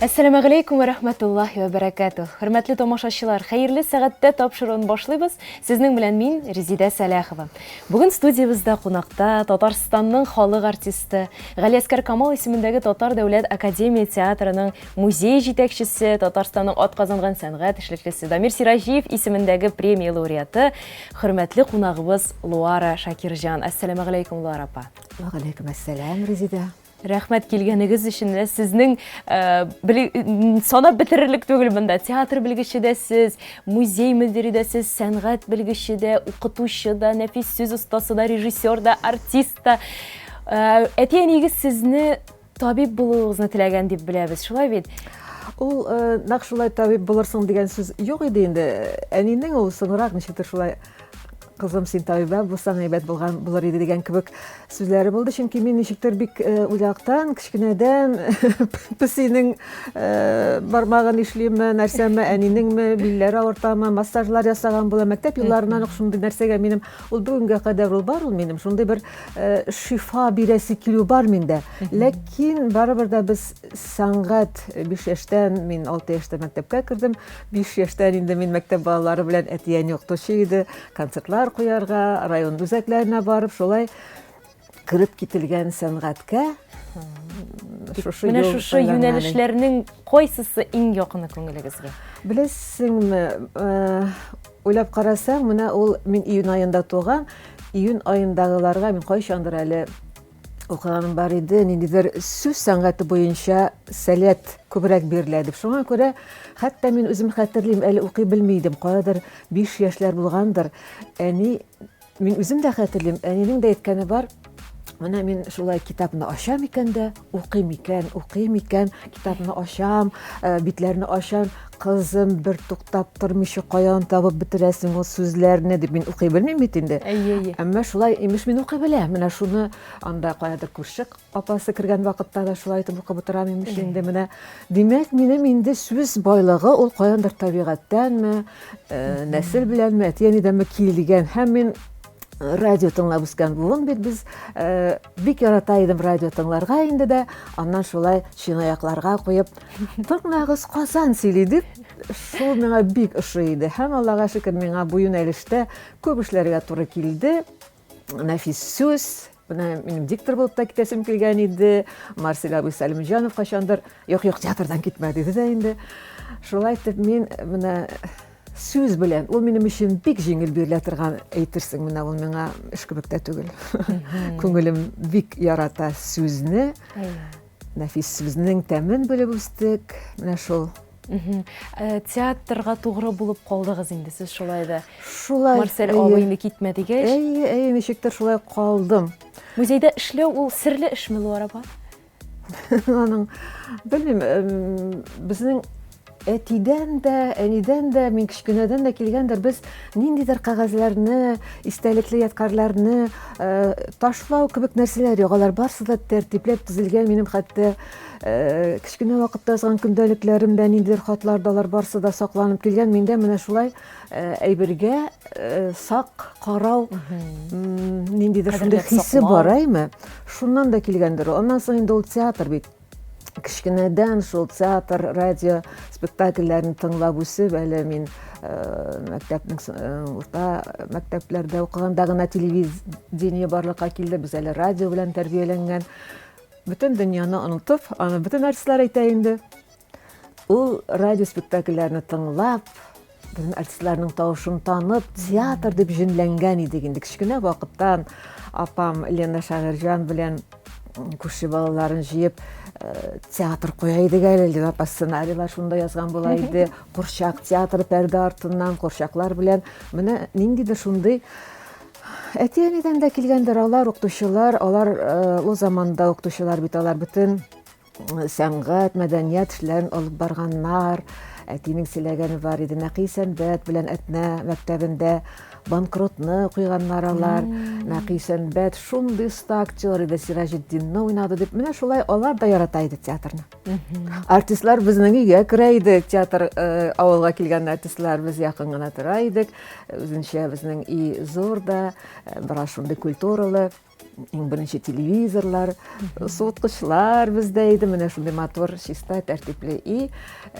Әссәламәгаләйкүм вә рәхмәтуллаһи вә бәрәкәтүһ. Хөрмәтле тамашачылар, хәерле сәгатьтә тапшыруын башлыйбыз. Сезнең белән мин, Резидә Сәләхова. Бүген студиябездә кунакта Татарстанның халык артисты, Галиәскәр Камал исемендәге Татар дәүләт академия театрының музей җитәкчесе, Татарстанның атказанган сәнгать эшлеклесе Дамир Сираҗиев исемендәге премия лауреаты, хөрмәтле кунагыбыз Луара Шакирҗан. Әссәламәгаләйкүм, Луара апа. Вәгаләйкүм әссәлам, Резидә. Рәхмәт килгәнегез өчен. Менә сезнең э, санап бетерерлек түгел монда. Театр белгече дә сез, музей мөдире дә сез, сәнгать белгече дә, укытучы да, нәфис сүз остасы да, режиссер да, артист та. Э, әти-әниегез сезне табиб булуыгызны теләгән дип беләбез, шулай бит? Ул э, нәкъ шулай табиб булырсың дигән сүз юк иде инде. Әнинең ул соңрак ничектер шулай Кызым, син табибә булсаң әйбәт булган булыр иде дигән кебек сүзләре булды. Чөнки мин ничектер бик э, уйлактан, кечкенәдән песинең э, бармагын ишлиме, нәрсәме, әнинеңме, билләре авыртамы, массажлар ясаган була. Мәктәп елларыннан ук шундый нәрсәгә минем, ул бүгенгә кадәр ул бар ул минем, шундый бер э, шифа бирәсе килү бар миндә. Ләкин барыбер дә без сәнгать 5 яшьтән, мин 6 яшьтә мәктәпкә кердем. 5 яшьтән инде мин мәктәп балалары белән әти-әни укытучы иде, концертлар куярга, район үзәкләренә барып, шулай кереп кителгән сәнгатькә. Шушы Менә шушы юнәлешләрнең кайсысы иң якыны күңелегезгә? Беләсеңме, э, уйлап карасаң, менә ул мин июнь аенда туган, июнь аендагыларга мин кайчандыр әле укыганым бар иде, ниндидер сүз сәнгате буенча сәләт күбрәк бирелә дип. Шуңа күрә хәтта мин үзем хәтерлим, әле укый белми идем, каядыр 5 яшьләр булгандыр. Әни, мин үзем дә хәтерлим, әнинең дә әйткәне бар, менә мин шулай китапны ачам икән дә, укыйм икән, укыйм икән, китапны ачам, э, битләрне ачам, кызым бер туктап тормыйча каян табып бетерәсең ул сүзләрне дип мин укый белмим бит инде. Әйе, әйе. Әмма шулай имеш мин укый беләм. Менә шуны анда каядыр күрше апасы кергән вакытта да шулай итеп укып утырам имеш инде менә. Димәк, минем инде сүз байлыгы ул каяндыр табигатьтәнме, э, нәсел беләнме, әти-әнидәнме килгән. Һәм мин радио тыңлап үскән буын бит без э, бик ярата идем радио тыңларга инде дә аннан шулай чынаякларга куеп тыңлагыз Казан сөйли дип шул миңа бик ошый иде һәм Аллага шөкер миңа бу юнәлештә күп эшләргә туры килде нәфис сүз менә минем диктор булып та китәсем килгән иде Марсель абый Сәлимҗанов кайчандыр юк юк театрдан китмә диде дә инде шулай итеп мин менә Сүз белән, ул минем өчен бик җиңел бирелә торган, әйтерсең, менә ул миңа эш кебек тә түгел. Күңелем бик ярата сүзне. Нәфис сүзнең тәмен белеп үстек. Менә шул. Э, театрга тугры булып калдыгыз инде сез шулай да. Шулай. Марсель абый инде китмә дигәч. Әйе, әйе, ничектер шулай калдым. Музейда эшләү ул серле эшме, Луара апа? Аның, белмим, безнең әтидән дә, әнидән дә, мин кечкенәдән дә килгәндер, без ниндидер кәгазьләрне, истәлекле ядкарьләрне э, ташлау кебек нәрсәләр юк. Алар барысы да тәртипләп төзелгән. Минем хәтта э, кечкенә вакытта язган көндәлекләрем дә, ниндидер хатлар да, алар барысы да сакланып килгән. Миндә менә шулай э, әйбергә сак карау ниндидер шундый хисе бар, әйме? Шуннан да килгәндер ул. Аннан соң инде ул театр бит. Кечкенәдән шул театр, радио спектакльләрен тыңлап үсеп, әле мин мәктәпнең урта мәктәпләрдә укыганда гына телевидение барлыкка килде. Без әле радио белән тәрбияләнгән. Бөтен дөньяны онытып, аны бөтен артистлар әйтә инде. Ул радио спектакльләрне тыңлап, безнең артистларның тавышын танып, театр дип җенләнгән идек инде. Кечкенә вакыттан апам Лена Шагыйрьҗан белән күрше балаларын җыеп, э, театр куя идек әле. Лена апа сценарийлар шунда язган була иде. Курчак театры пәрдә артыннан курчаклар белән. Менә ниндидер шундый әти-әнидән дә килгәндер алар, укытучылар, алар э, ул заманда укытучылар бит алар бөтен сәнгать, мәдәният эшләрен алып барганнар. Әтинең сөйләгәне бар иде. Нәкый Сәнбәт белән Әтнә мәктәбендә банкротны куйганнар алар. Нәкый Сәнбәт шундый оста актер иде, Сираҗетдинны уйнады дип. Менә шулай алар да ярата иде театрны. Артистлар безнең өйгә керә иде. Театр э, авылга килгән артистлар без якын гына тора идек. Үзенчә безнең өй зур да, э, бераз шундый культуралы. Иң беренче телевизорлар, суыткычлар бездә иде. Менә шундый матур, чиста, тәртипле и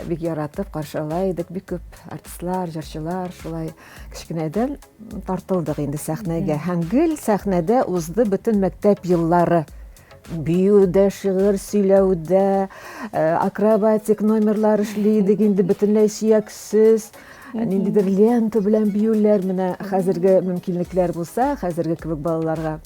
бик яратып каршы ала идек. Бик күп артистлар, җырчылар шулай кечкенәдән тартылдык инде сәхнәгә. Һәм гел сәхнәдә узды бөтен мәктәп еллары. Биюдә, шигырь сөйләүдә, э, акробатик номерлар эшли идек инде бөтенләй сөяксез, ниндидер лента белән биюләр. Менә хәзерге мөмкинлекләр булса, хәзерге кебек балаларга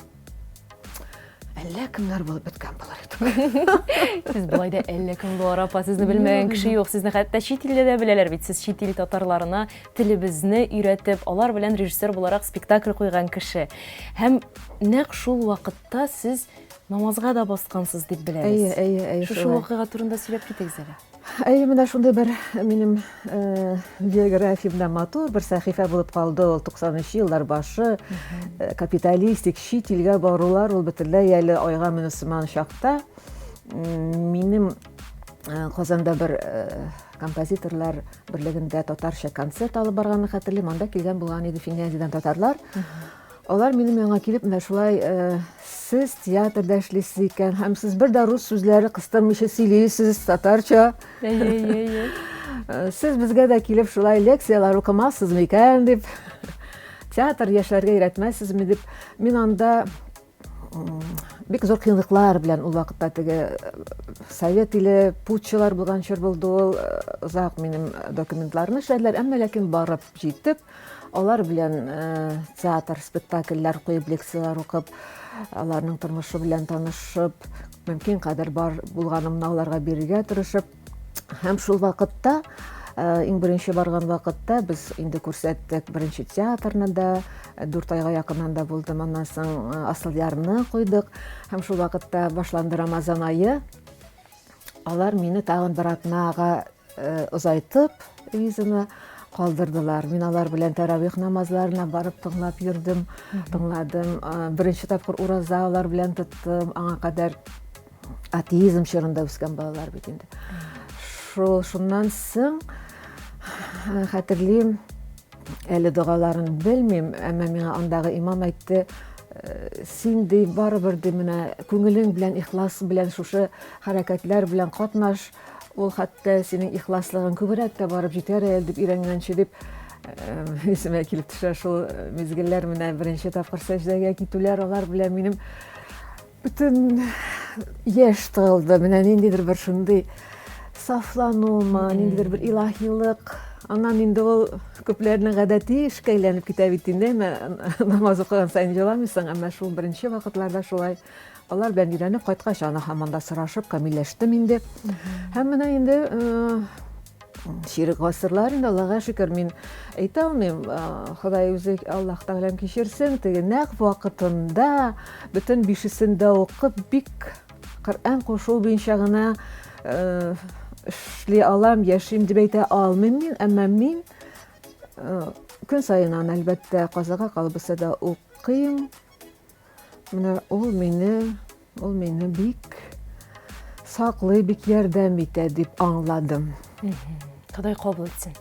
әллә кемнәр булып беткән булыр идек. Сез болай да әллә кем булар, апа, сезне белмәгән кеше юк. Сезне хәтта чит илдә дә беләләр бит. Сез чит ил татарларына телебезне өйрәтеп, алар белән режиссер буларак спектакль куйган кеше. Һәм нәкъ шул вакытта сез намазга да баскансыз дип беләбез. Әйе, әйе, әйе. Шушы вакыйга турында сөйләп китегез әле. Әйе, менә шундый бер минем э, биографиямдә матур бер сәхифә булып калды ул 90 еллар башы. Э, капиталистик чит илгә барулар ул бөтенләй әле айга менү сыман чакта. Минем э, Казанда бер композиторлар берлегендә татарча концерт алып барганны хәтерлим. Анда килгән булган иде Финляндиядән татарлар. Алар минем янга килеп, менә шулай, э, сез театрда эшлисез икән, һәм сез бер дә рус сүзләре кыстырмыйча сөйлисез татарча. Әйе, әйе, әйе. Э, сез безгә дә килеп шулай лекцияләр укымассыз микән дип, театр яшьләргә өйрәтмәссезме дип, мин анда бик зур кыенлыклар белән ул вакытта теге э, совет иле путчылар булган чор булды ул, озак минем документларны эшләделәр, әмма ләкин барып җитеп, Алар белән театр спектакльләр куеп, лекцияләр укып, аларның тормышы белән танышып, мөмкин кадәр бар булганымны аларга бирергә тырышып. Һәм шул вакытта, иң беренче барган вакытта без инде күрсәттек беренче театрны да, 4 айга якын анда булдым, аннан соң Асылъярны куйдык. Һәм шул вакытта башланды Рамазан ае. Алар мине тагын бер атнага Э, озайтып визаны калдырдылар. Мин алар белән тәравих намазларына барып тыңлап йөрдем, тыңладым. Э, беренче тапкыр ураза алар белән тоттым. Аңа кадәр атеизм чорында үскән балалар бит инде. Шул шуннан соң э, хәтерлим, әле догаларын белмим, әмма миңа андагы имам әйтте, син ди барыбер ди менә күңелең белән ихлас белән шушы хәрәкәтләр белән катнаш. Ул хәтта синең ихласлыгың күбрәк тә барып җитәр әле дип өйрәнгәнче дип исемә килеп төшә шул мизгелләр менә беренче тапкыр сәҗдәгә китүләр алар белән минем бөтен яшь тыгылды. Менә ниндидер бер шундый сафланумы, ниндидер бер илаһилык. Аннан инде ул күпләрнең гадәти эшкә әйләнеп китә бит инде, әмма намаз укыган саен җыламыйсың, әмма шул беренче вакытларда шулай Алар белән өйрәнеп кайткач, аны һаман да сорашып, камилләштем инде. Һәм менә инде э, чирек гасырлар инде Аллага шөкер, мин әйтә алмыйм, э, Ходай үзе Аллаһ Тәгаләм кичерсен, теге нәкъ вакытында бөтен бишесен дә укып, бик Коръән кушуы буенча гына э, эшли алам, яшим дип әйтә алмыйм мин, әмма мин көн саен аны әлбәттә казага калып булса да укыйм. Менә ул мине, ул мине бик саклый, бик ярдәм итә дип аңладым. Ходай кабул итсен.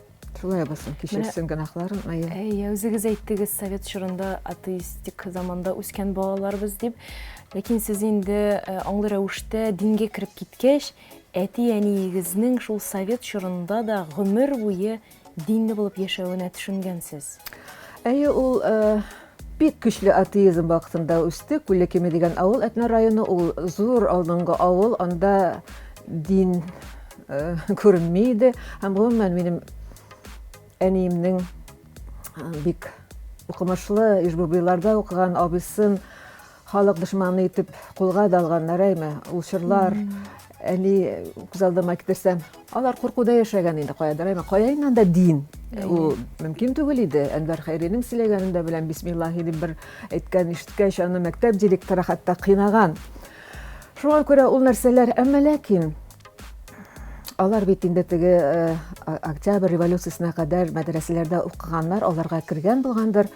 Шулай булсын, кичерсен гөнаһларын. Әйе. Әйе, үзегез әйттегез, совет чорында атеистик заманда үскән балаларбыз дип. Ләкин сез инде э, аңлы рәвештә дингә кереп киткәч, әти-әниегезнең шул совет чорында да гомер буе динле булып яшәвенә төшенгәнсез. Әйе, ул э, бик көчле атеизм вакытында үсте. Күлле Киме дигән авыл Әтнә районы, ул зур алдынгы авыл, анда дин э, күренми иде. Һәм гомумән минем әниемнең э, бик укымышлы, Ижбубыйларда укыган абыйсын Халык дошманы итеп кулга да алганнар, әйме, ул чорлар, әни күз алдыма китерсәм, алар куркуда яшәгән инде каядыр, әйме, кая инде анда дин? Ул мөмкин түгел иде. Әнвәр Хәйринең сөйләгәнен дә беләм, бисмиллаһи дип бер әйткән, ишеткәч, аны мәктәп директоры хәтта кыйнаган. Шуңа күрә ул нәрсәләр, әмма ләкин алар бит инде теге э, Октябрь революциясенә кадәр мәдрәсәләрдә укыганнар, аларга кергән булгандыр.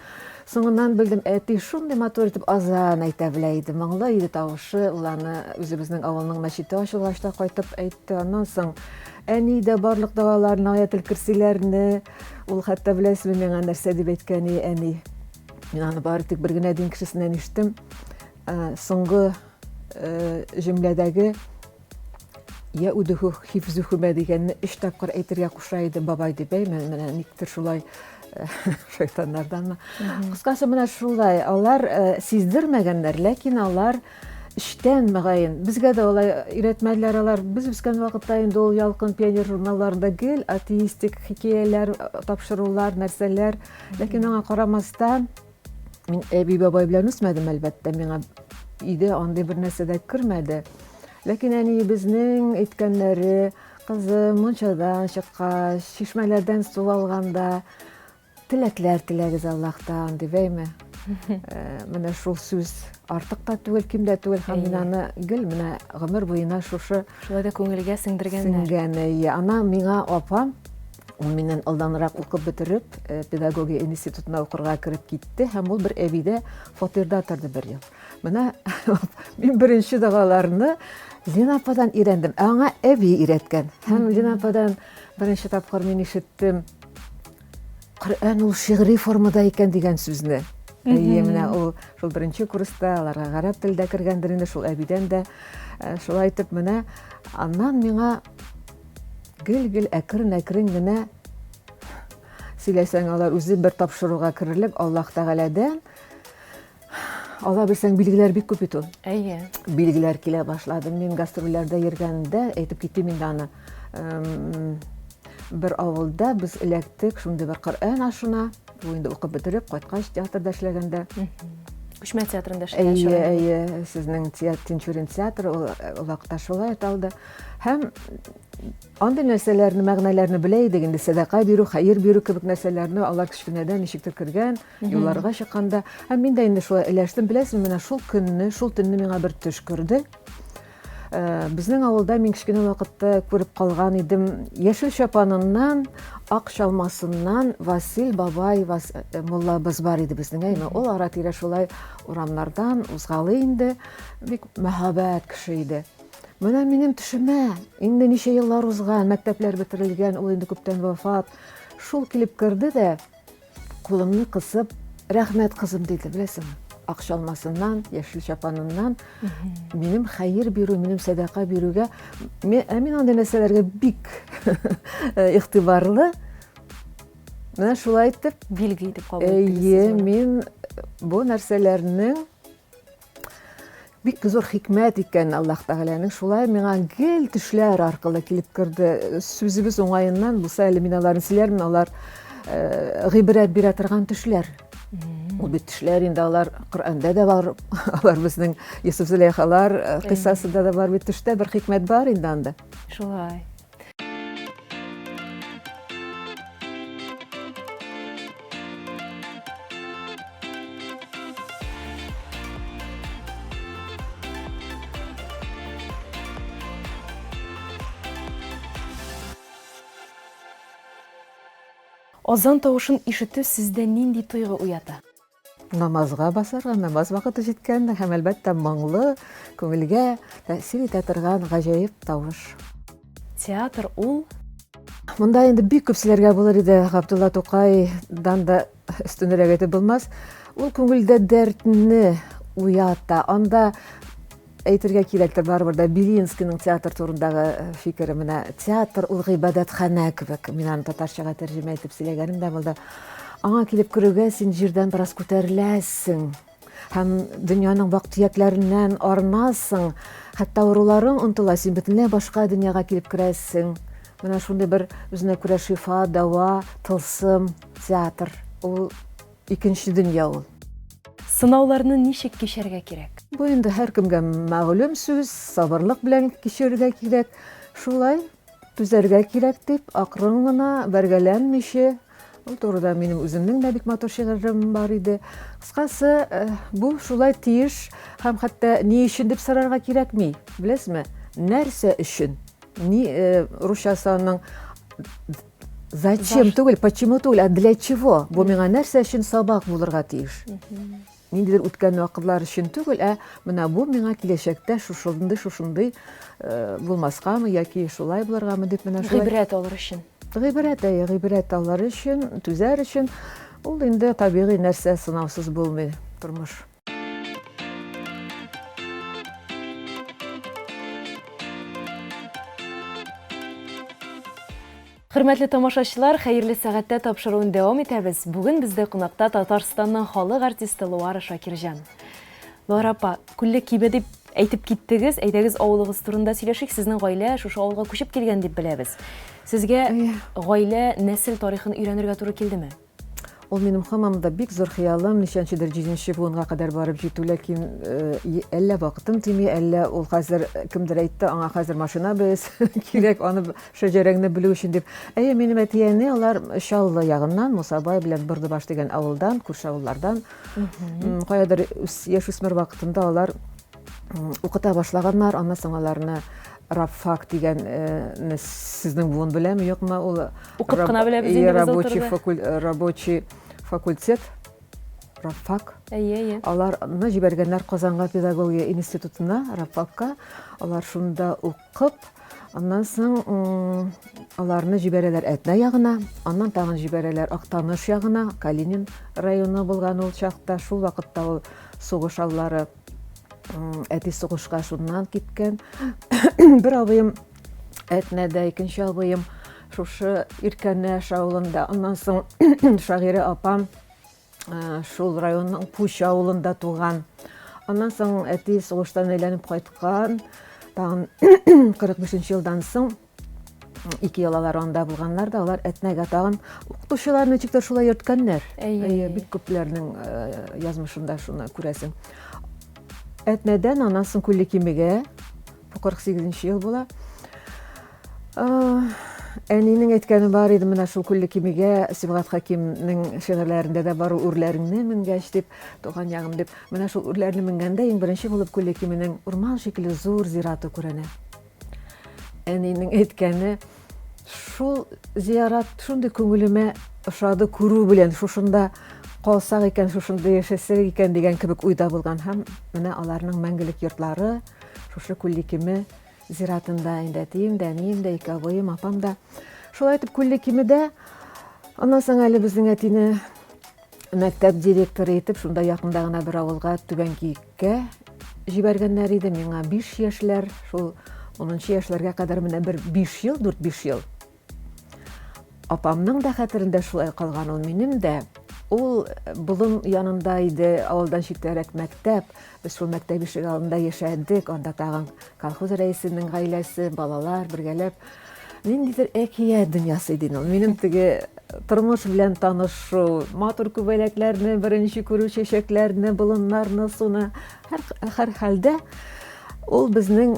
Соңыннан белдем, әти шундый матур итеп азан әйтә белә иде, моңлы иде тавышы. Ул аны үзебезнең авылның мәчете ачылгач та кайтып әйтте. Аннан соң әни дә барлык догаларны, аятел керсиләрне, ул хәтта беләсезме миңа нәрсә дип әйткән әни? Мин аны бары тик бер генә дин кешесеннән ишеттем. Соңгы җөмләдәге Я үдүһү хифзүһүмә дигәнне өч тапкыр әйтергә куша иде бабай дип, әйме, менә никтер шулай шайтаннарданмы. Кыскасы, менә шулай, алар сиздермәгәннәр, ләкин алар эчтән мөгаен. Безгә дә алай өйрәтмәделәр алар. Без үскән вакытта инде ул Ялкын пионер журналларында гел атеистик хикәяләр, тапшырулар, нәрсәләр. Ләкин аңа карамастан, Мин әби бабай белән үсмәдем, әлбәттә, миңа өйдә андый бер нәрсә дә кермәде. Ләкин әниебезнең әйткәннәре, кызым, мунчадан чыккач, чишмәләрдән су алганда, теләкләр теләгез Аллаһтан, дип, әйме? Э, менә шул сүз артык та түгел, ким дә түгел, һәм мин аны гел менә гомер буена шушы Шулай да күңелгә сеңдергәннәр. Сеңгән, әйе. Ана миңа апам Ул миннән алданрак укып бетереп, э, педагогия институтына укырга кереп китте һәм ул бер әбидә фатирда торды бер ел. Менә мин беренче догаларны Лена ападан өйрәндем. Ә аңа әби өйрәткән. Һәм Лена ападан беренче тапкыр мин ишеттем. Коръән ул шигъри формада икән дигән сүзне. Әйе, менә ул шул беренче курста аларга гарәп теле дә кергәндер инде, шул әбидән дә. Э, шулай итеп менә аннан миңа Гел-гел әкрен-әкрен генә сөйләсәң, алар үзе бер тапшыруга керерлек Аллаһ Тәгаләдән. Ала белсәң, билгеләр бик күп бит ул. Әйе. Билгеләр килә башлады. Мин гастрольләрдә йөргәндә әйтеп китим инде аны. Бер авылда без эләктек шундый бер Коръән ашына. Бу инде укып бетереп, кайткач театрда эшләгәндә. Күчмә театрында эшләгән Әйе, әйе, сезнең Тинчурин театры ул вакытта шулай аталды. Һәм андый нәрсәләрне, мәгънәләрне белә идек инде, сәдака бирү, хәер бирү кебек нәрсәләрне алар кечкенәдән ничектер кергән, юлларга чыкканда. Һәм мин дә инде шулай эләштем, беләсезме, менә шул көнне, шул төнне миңа бер төш керде. Э, безнең авылда мин кечкенә вакытта күреп калган идем, яшел чапаныннан, ак чалмасыннан Васил бабай Вас, э, муллабыз бар иде безнең, әйме, ул ара-тирә шулай урамнардан узгалый инде, бик мәһабәт кеше иде. Менә минем төшемә, инде ничә еллар узган, мәктәпләр бетерелгән, ул инде күптән вафат. Шул килеп керде дә, кулымны кысып, рәхмәт, кызым, диде, беләсеңме? Ак чалмасыннан, яшел чапаныннан минем хәер бирү, минем сәдака бирүгә, ә мин андый нәрсәләргә бик игътибарлы. Менә шулай итеп, билге итеп кабул иттегез. Әйе, мин бу нәрсәләрнең Бик зур хикмәт икән Аллаһ Тәгаләнең шулай миңа гел төшләр аркылы килеп керде. Сүзебез уңаеннан булса әле мин аларны сөйләрмен, алар э, гыйбрәт бирә торган төшләр. Ул бит төшләр инде алар Коръәндә дә бар, алар безнең Йосыф Зөләйхалар э, кыйссасында да бар бит төштә бер хикмәт бар инде анда. Шулай. Азан тавышын ишетү сездә нинди тойгы уята? Намазга басарга, намаз вакыты җиткән һәм, әлбәттә, моңлы, күңелгә тәэсир итә торган гаҗәеп тавыш. Театр ул? Монда инде бик күп сөйләргә булыр иде, Габдулла Тукайдан да өстенрәк әйтеп булмас. Ул күңелдә дәртне уята. Анда Әйтергә кирәктер, барыбер дә Белинскийның театр турындагы э, фикере менә театр ул гыйбадәтханә кебек. Мин аны татарчага тәрҗемә итеп сөйләгәнем дә булды. Аңа килеп керүгә син җирдән бераз күтәреләсең һәм дөньяның вак-төякләреннән арынасың, хәтта авыруларың онытыла, син бөтенләй башка дөньяга килеп керәсең. Менә шундый бер үзенә күрә шифа, дәва, тылсым театр. Ул Икенче дөнья ул. Сынауларны ничек кичәргә кирәк? Бу инде һәркемгә мәгълүм сүз, сабырлык белән кичерергә кирәк. Шулай түзәргә кирәк дип, акрын гына, бәргәләнмичә. Ул турыда минем үземнең дә бик матур шигырем бар иде. Кыскасы, э, бу шулай тиеш һәм хәтта ни өчен дип сорарга кирәкми, беләсезме? Нәрсә өчен? Ни э, русчасы аның Зачем түгел, почему түгел, а для чего? Бу миңа нәрсә өчен сабак булырга тиеш? Ниндидер үткән вакытлар өчен түгел, ә менә бу миңа киләчәктә шушындый, шушындый э, булмаскамы яки шулай булыргамы дип менә шулай. Гыйбрәт алыр өчен. Гыйбрәт, әйе, гыйбрәт алыр өчен, түзәр өчен. Ул инде табигый нәрсә, сынаусыз булмый тормыш. Хөрмәтле тамашачылар, хәерле сәгатьтә тапшыруын дәвам итәбез. Бүген бездә кунакта Татарстанның халык артисты Луара Шакирҗан. Луара апа, Күлле Кибе дип әйтеп киттегез. Әйдәгез авылыгыз турында сөйләшик. Сезнең гаилә шушы авылга күчеп килгән дип беләбез. Сезгә гаилә, нәсел тарихын өйрәнергә туры килдеме? Ул минем һаман да бик зур хыялым, ничәнчедер җиденче буынга кадәр барып җитү, ләкин э, әллә вакытым тими, әллә ул хәзер э, кемдер әйтте, аңа хәзер машина без кирәк, аны шәҗәрәңне белү өчен дип. Әйе, минем әти-әни алар Чаллы ягыннан, Мусабай белән Бордыбаш дигән авылдан, күрше авыллардан. Каядыр яшүсмер вакытында алар укыта башлаганнар, аннан соң аларны рабфак дигән э, сезнең буын беләме, юкмы, ул укып кына беләбез инде без рабочий факуль э, рабочий факультет рабфак. Әйе, әйе. Аларны җибәргәннәр Казанга педагогия институтына, рабфакка. Алар шунда укып, аннан соң аларны җибәрәләр Әтнә ягына, аннан тагын җибәрәләр Актаныш ягына, Калинин районы булган ул чакта, шул вакытта ул сугыш аллары Әти сугышка шуннан киткән. Бер абыем Әтнәдә, икенче абыем шушы Иркәнәш авылында. Аннан соң шагыйрә апам шул районның Пуч авылында туган. Аннан соң әти сугыштан әйләнеп кайткан. Тагын 45 елдан соң ике ел алар анда булганнар да, алар Әтнәгә тагын укытучыларны ничектер шулай йөрткәннәр. Әйе, бик күпләрнең э, язмышында шуны күрәсең. Әтнәдән аннан соң Күлле Кимегә, бу 48 ел була. Э, әнинең әйткәне бар иде, менә шул Күлле Кимегә Сибгат Хәкимнең шигырьләрендә дә бар ул үрләреңне менгәч дип, туган ягым дип. Менә шул үрләрне менгәндә иң беренче булып Күлле Кименең урман шикелле зур зираты күренә. Әнинең әйткәне, шул зиярат шундый күңелемә ошады күрү белән, шушында калсак икән, шушында яшәсәк икән дигән кебек уйда булган. Һәм менә аларның мәңгелек йортлары шушы Күллекиме зиратында инде әтием дә, әнием дә, ике абыем, апам да. Шулай итеп Күллекимедә аннан соң әле безнең әтине мәктәп директоры итеп шунда якында гына бер авылга Түбән Киеккә җибәргәннәр иде. Миңа 5 яшьләр, шул 10 яшьләргә кадәр менә бер 5 ел, 4-5 ел. Апамның да хәтерендә шулай калган ул, минем дә. Ул болын янында иде, авылдан читтәрәк мәктәп. Без шул мәктәп ишек алдында яшәдек. Анда тагын колхоз рәисенең гаиләсе, балалар бергәләп. Ниндидер әкият дөньясы иде ул. Минем теге тормыш белән танышу, матур күбәләкләрне беренче күрү, чәчәкләрне, болыннарны, суны. Һәр, һәр хәлдә ул безнең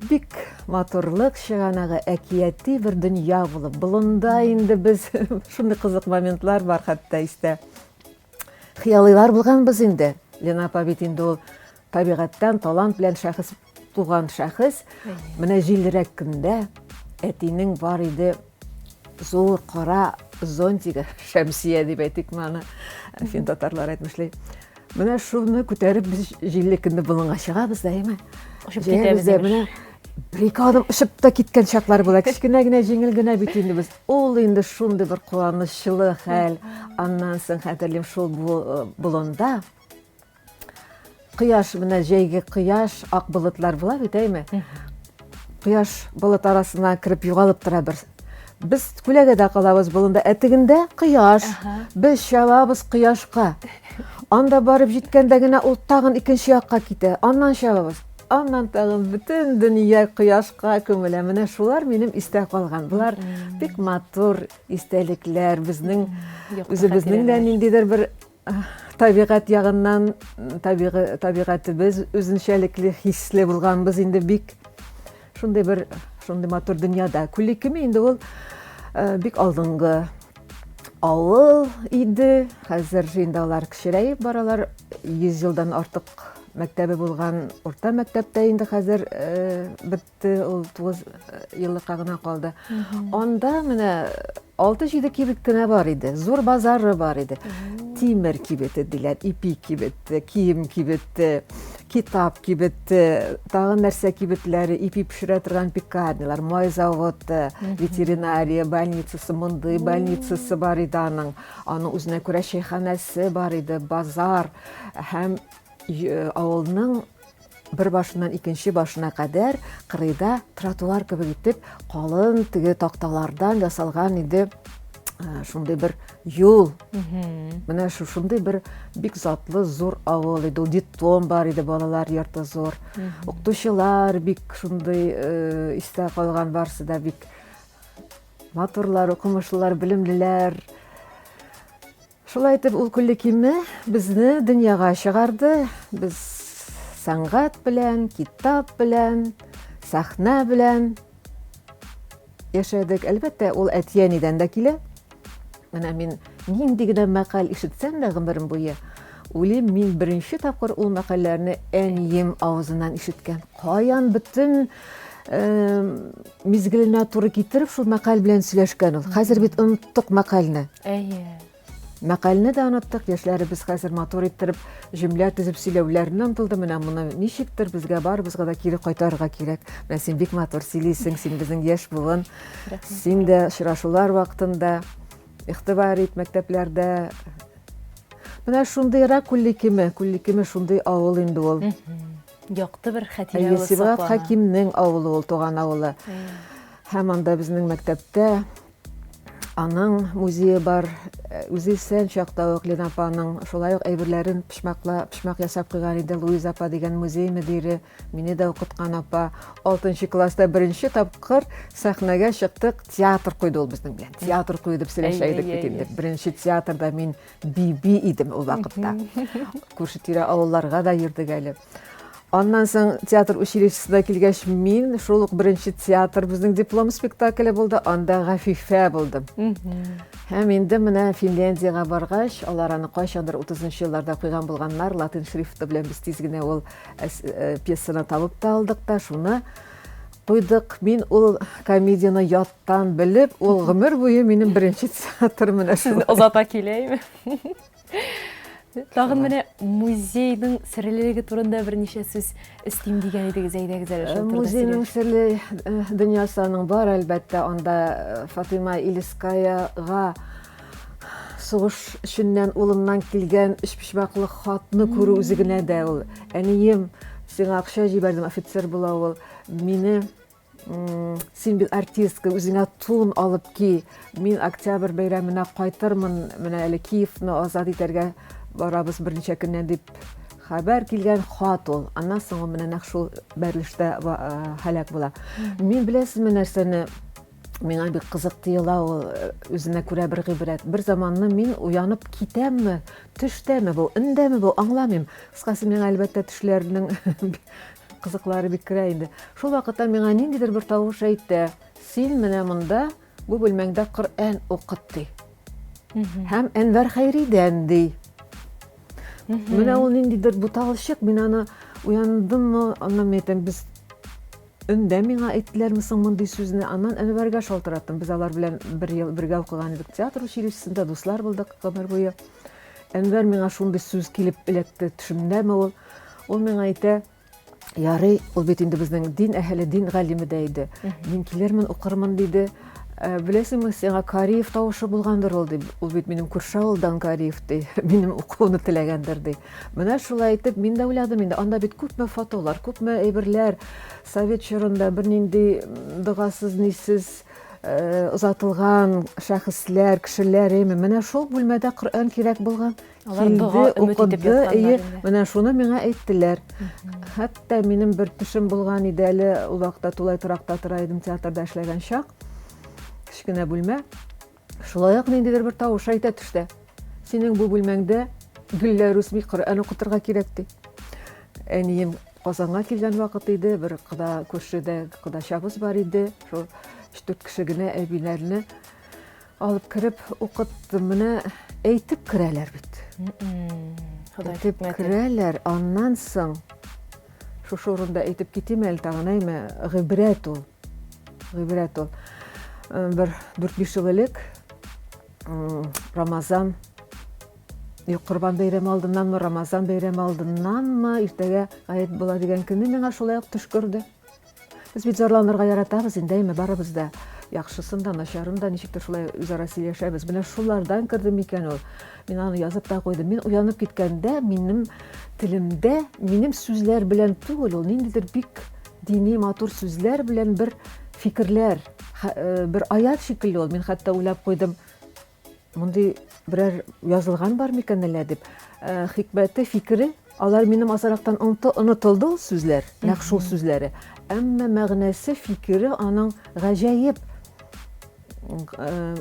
бик матурлык чыганагы, әкияти бер дөнья булып, болында инде без шундый кызык моментлар бар хәтта истә. Хыялыйлар булганбыз инде. Лена апа бит инде ул табигатьтән талант белән шәхес туган шәхес. Менә җиллерәк көндә әтинең бар иде зур кара зонтигы, шәмсия дип әйтикме аны, фин татарлар әйтмешли. Менә шуны күтәреп без җилле көнне болынга чыгабыз да, әйме? Очып китәбез. Менә бер-ике адым очып та киткән чаклар була. Кечкенә генә, җиңел генә бит инде без. Ул инде шундый бер куанычлы хәл. Аннан соң хәтерлим шул э, болында кояш, менә җәйге кояш, ак болытлар була бит, әйме? Кояш болыт арасына кереп югалып тора бер. Без күләгәдә калабыз болында, ә тегендә кояш. Без чабабыз кояшка. Анда барып җиткәндә генә ул тагын икенче якка китә. Аннан чабабыз. Аннан тагын бөтен дөнья кояшка күмелә. Менә шулар минем истә калган. Болар бик матур истәлекләр. Безнең үзебезнең дә ниндидер бер табигать ягыннан табигы, табигатебез үзенчәлекле хисле булганбыз инде бик шундый бер шундый матур дөньяда. Күликеме инде ул бик алдынгы авыл иде. Хәзер инде алар кечерәеп баралар. 100 елдан артык мәктәбе булган урта мәктәптә инде хәзер э, бетте, ул 9 э, еллыкка гына калды. Анда менә 6-7 кибет кенә бар иде. Зур базары бар иде. Тимер кибете диләр, ипи кибете, кием кибете, китап кибете, тагын нәрсә кибетләре, ипи пешерә торган пекарнялар, май заводы, ветеринария больницасы, мондый больницасы бар иде аның. Аның үзенә күрә чәйханәсе бар иде, базар һәм авылның. Бер башыннан икенче башына кадәр кырыйда тротуар кебек итеп калын теге такталардан ясалган иде э, шундый бер юл. Менә шушындый бер бик затлы зур авыл иде. Ул детдом бар иде, балалар йорты зур. Укытучылар бик шундый э, истә калган барысы да бик матурлар, укымышлылар, белемлеләр. Шулай итеп, ул Күлле Киме безне дөньяга чыгарды. Без сәнгать белән, китап белән, сәхнә белән яшәдек. Әлбәттә, ул әти-әнидән дә килә. Менә мин нинди генә мәкаль ишетсәм дә гомерем буе, уйлыйм, мин беренче тапкыр ул мәкальләрне әнием авызыннан ишеткән. Каян бөтен мизгеленә туры китереп шул мәкаль белән сөйләшкән ул. Хәзер бит оныттык мәкальне. Әйе. Мәкальне дә оныттык, яшьләребез хәзер матур иттереп җөмлә төзеп сөйләүләренә омтылды. Менә моны ничектер безгә барыбызга да кире кайтарырга кирәк. Менә син бик матур сөйлисең, син безнең яшь буын. Син дә очрашулар вакытында игътибар ит мәктәпләрдә. Менә шундыйрак Күллекиме, Күллекиме шундый авыл инде ул. Якты бер хатирә булып саклана. Сибгат Хәкимнең авылы ул, туган авылы. Һәм анда безнең мәктәптә аның музее бар. Э, үзе исән чакта ук Лена апаның шулай ук әйберләрен почмакла, почмак ясап куйган иде Луиза апа дигән музей мөдире, мине дә укыткан апа. Алтынчы класста беренче тапкыр сәхнәгә чыктык, театр куйды ул безнең белән. Театр кую дип сөйләшә идек бит инде. Беренче театрда мин биби идем ул вакытта. Күрше-тирә авылларга да йөрдек әле. Аннан соң театр училищесына килгәч, мин шул ук беренче театр безнең диплом спектакле булды, анда Гафифә булдым. Һәм инде менә Финляндиягә баргач, алар аны кайчандыр 30 елларда куйган булганнар, латин шрифты белән без тиз генә ул э, пьесаны табып та алдык та, шуны куйдык. Мин ул комедияне яттан белеп, ул гомер буе минем беренче театр менә шул. Озата киләйме? Тагын менә музейның серлелеге турында берничә сүз өстим дигән идегез, әйдәгез әле шул турында. Музейның серле э, дөньясы аның бар, әлбәттә, анда э, Фатыйма Илискаяга сугыш эченнән улыннан килгән өчпочмаклы хатны күрү үзе генә дә ул. Әнием, сиңа акча җибәрдем, офицер була ул. Мине син бит артистка, үзеңә тун алып ки. Мин октябрь бәйрәменә кайтырмын, менә әле Киевны азат итәргә барабыз берничә көннән дип хәбәр килгән хат ул. Аннан соң ул менә нәкъ шул бәрелештә һәлак була. Мин беләсезме нәрсәне миңа бик кызык тоела ул э, үзенә күрә бер гыйбрәт. Бер заманны мин уянып китәмме, төштәме бу, өндәме бу, аңламыйм. Кыскасы, миңа әлбәттә төшләрнең Кызыклары бик керә инде. Шул вакытта миңа ниндидер бер тавыш әйтте. Син менә монда, бу бүлмәңдә Коръән укыт, ди. Һәм Әнвәр Хәйридән, ди. Менә ул ниндидер буталчык, мин аны уяндыммы, аннан мин әйтәм, без өндә миңа әйттеләрме соң мондый сүзне? Аннан Әнвәргә шалтыраттым. Без алар белән бер ел бергә укыган идек театр училищесында, дуслар булдык гомер буе. Әнвәр миңа шундый сүз килеп эләкте, төшемдәме ул? Ул миңа әйтә, ярый, ул бит инде безнең дин әһеле, дин галиме дә иде. Мин килермен, укырмын, диде. Ә, беләсеңме, сиңа Кариев тавышы булгандыр ул, ди. Ул бит минем күрше авылдан Кариев, ди. Минем укуны теләгәндер, ди. Менә шулай итеп, мин дә уйладым инде, анда бит күпме фотолар, күпме әйберләр, совет чорында бернинди догасыз, нисез э, озатылган шәхесләр, кешеләр, әйме. Менә шул бүлмәдә Коръән кирәк булган. Алар дога өмет итеп ятканнар инде. Менә шуны миңа әйттеләр. Хәтта минем бер төшем булган иде әле, ул вакытта тулай торакта тора идем, театрда эшләгән чак. Кечкенә бүлмә. Шулай ук ниндидер бер тавыш әйтә төштә. Синең бу бүлмәңдә гөлләр үсми, Коръән укытырга кирәк ди. Әнием Казанга килгән вакыт иде, бер кода күршедә кодачабыз бар иде. Шул өч-дүрт кеше генә әбиләрне Алып кереп укыттым. Менә әйтеп керәләр бит. Әйтеп керәләр, аннан соң шушы урында әйтеп китим әле тагын, әйме, гыйбрәт ул. Гыйбрәт ул. Э, бер 4-5 ел элек Рамазан Юк, Корбан бәйрәме алдыннанмы, Рамазан бәйрәме алдыннанмы, иртәгә гает була дигән көнне миңа шулай ук төш керде. Без бит зарланырга яратабыз инде, әйме, барыбыз да. Яхшысын да, начарын да ничектер шулай үзара сөйләшәбез. Менә шулардан керде микән ул? Мин аны язып та куйдым. Мин уянып киткәндә, минем телемдә, минем сүзләр белән түгел, ул ниндидер бик дини матур сүзләр белән бер фикерләр, э, бер аят шикелле ул. Мин хәтта уйлап куйдым, мондый берәр язылган бар микән әллә дип. Э, хикмәте, фикере, алар минем азрактан онытылды ул сүзләр, нәкъ шул сүзләре. Әмма мәгънәсе, фикере аның гаҗәеп. Э,